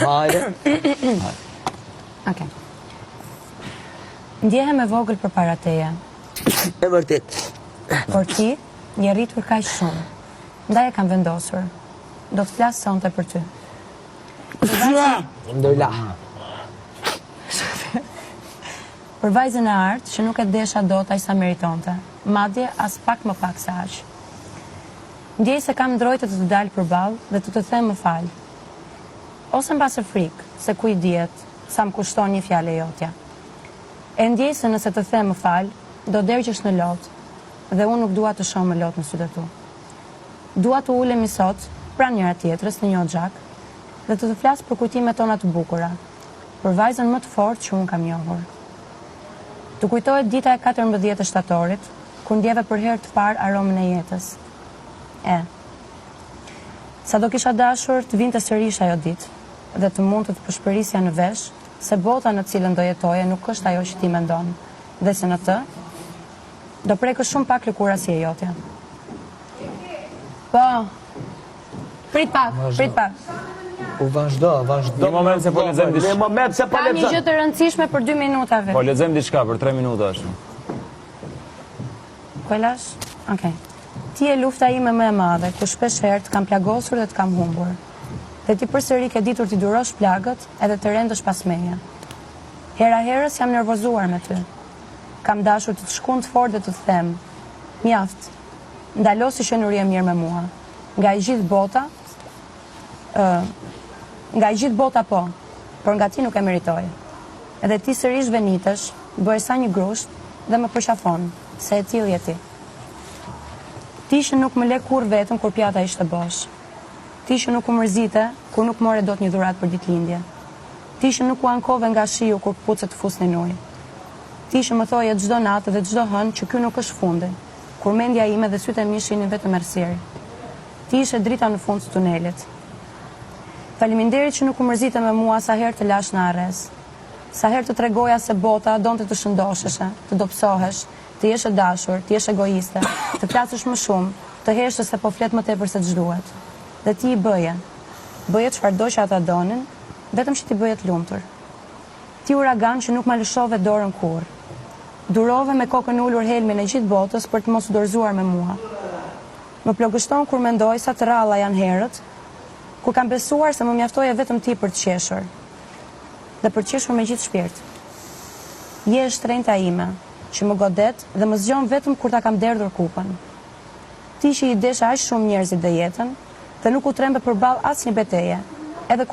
Hajde. Okej. Ndjehem e vogël përpara teje. E vërtet. Por ti je rritur kaq shumë. Ndaj e kam vendosur. Do të flas sonte për ty. Alhamdulillah. Për vajzën e artë që nuk e desha dot aq sa meritonte, madje as pak më pak se aq. Ndjej se kam ndrojte të të dal përballë dhe të të them më fal. Ose mbase frikë, se ku i dihet, sa më kushton një fjalë e jotja. E ndjej se nëse të them më fal, do dergjesh në lot, dhe unë nuk dua të shoh më lot në sytë e tu. Dua të ulemi sot, pranë njëra-tjetrës në një oxhak, dhe të të flas për kujtimet tona të bukura, për vajzën më të fortë që unë kam njohur. Të kujtohet dita e 14 shtatorit, kur ndjeve për herë të parë aromën e jetës. E. Sa do kisha dashur të vinte sërish ajo ditë dhe të mund të të pëshpërisja në vesh se bota në cilën do jetoje nuk është ajo që ti mendon dhe se në të do prekësh shumë pak lëkura si e jotja. Po. Prit pak, prit pak. U vazhdo, vazhdo. Një moment se po lexojmë diçka. Një moment se po Kam një lexojmë. gjë të rëndësishme për 2 minuta Po vetëm. lexojmë diçka për 3 minuta ashtu. Po e lash? Okej. Ti je lufta ime më e madhe, ku shpesh herë të kam plagosur dhe të kam humbur. Dhe ti përsëri ke ditur t'i durosh plagët edhe të rendësh pas meje. Hera herës jam nervozuar me ty. Kam dashur të të shkund fort dhe të të them, mjaft, ndalo së qenuri e mirë me mua. Nga e gjithë bota, ë, nga e gjithë bota po, por nga ti nuk e meritoj. Edhe ti sërish venitesh, bëhesh sa një grusht dhe më përqafon, se e tillë je ti. Ti që nuk më le kurrë vetëm kur pjata ishte bosh. Ti që nuk u mërzite kur nuk more dot një dhuratë për ditëlindje. Ti që nuk u ankove nga shiu kur këpucët të fusnin ujë. Ti që më thoje çdo natë dhe çdo hënë që ky nuk është fundi, kur mendja ime dhe sytë e mi shihnin vetëm errësirë. Ti ishe drita në fund të tunelit. Faleminderit që nuk u mërzite me mua sa herë të lashë në harresë. Sa herë të tregoja se bota donte të shëndosheshe, të dobësohesh, të jesh e dashur, të jesh egoiste, të flasësh më shumë, të heshtësh se po flet më tepër se ç'duhet. Dhe ti i bëje. Bëje çfarëdo që ata donin, vetëm që t'i bëje të lumtur. Ti uragan që nuk ma lëshove dorën kurrë. Durove me kokën ulur helmin e gjithë botës për të mos u dorëzuar me mua. Më plogështon kur mendoj sa të rralla janë herët, kur kam besuar se më mjaftoje vetëm ti për të qeshur. Dhe për të qeshur me gjithë shpirt. Je e shtrenjta ime, që më godet dhe më zgjon vetëm kur ta kam derdhur kupën. Ti që i deshe aq shumë njerëzit dhe jetën, dhe nuk u trembe përballë asnjë beteje,